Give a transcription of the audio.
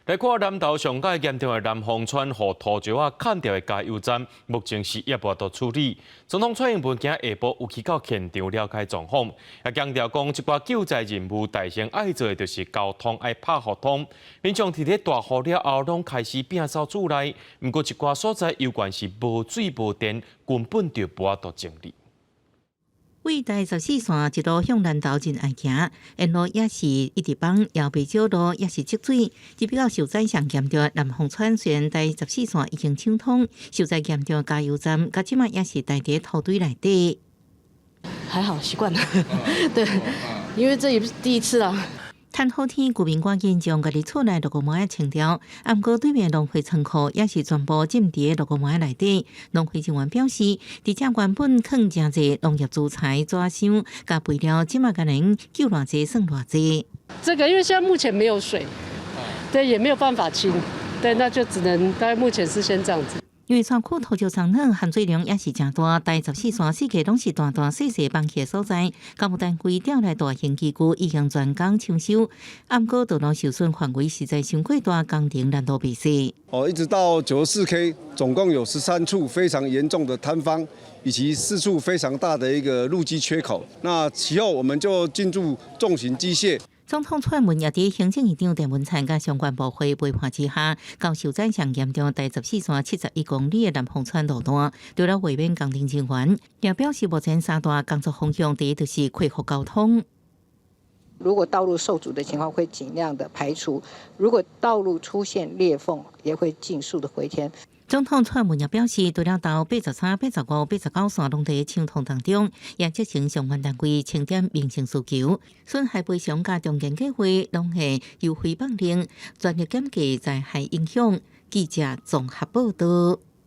來看南投上蓋嚴重的南風村予塗石仔崁著的加油站，目前是猶無法度處理。總統蔡英文今下晡有去到現場了解狀況，也強調講，這寡救災任務大先愛做的就是交通愛拍予通。民眾佇咧大雨了後，攏開始摒掃厝內，毋過一寡所在猶原是無水無電，根本就無法度整理。為台十四線一路向南投仁愛行，沿路也是一直崩，也袂少路也是積水。這比較受災上嚴重的南風村，雖然台十四線已經暢通，受災嚴重的加油站，佮這馬也是待佇土堆內底。還好習慣了，對，因為這也不是第一次啦。趁好天，居民趕緊將家己厝內落雨膜清掉。毋過對面農會倉庫也是全部浸佇落雨膜內底。農會人員表示，佇遮原本囥誠濟農業資材、紙箱、佮肥料，這馬敢能救偌濟算偌濟。這個因為現在目前沒有水，對，也沒有辦法清，對，那就只能大概目前是先這樣子。因為山區土石鬆軟，含水量也是誠大，台十四線四界攏是斷斷細細崩去的所在。工務單位調來大型機具已經全工搶修，毋過道路受損範圍實在傷過大，工程難度袂細。哦，一直到94K，總共有13處非常嚴重的坍方，以及4處非常大的一個路基缺口。那其後我們就進駐重型機械。總統蔡英文也佇行政院長鄭文燦佮相關部會陪伴之下，到受災上嚴重台十四線71公里的南風村路段，除了慰勉工程人員，也表示目前三大工作方向，第一就是恢復交通。如果道路受阻的情況，會盡量的排除；如果道路出現裂縫，也會盡速的回填。總統蔡英文也表示，除了到83、85、89線攏佇暢通當中，也責成相關單位清點民生需求，損害賠償佮重建計畫攏會優惠放令，全力減低災害影響。記者綜合報導。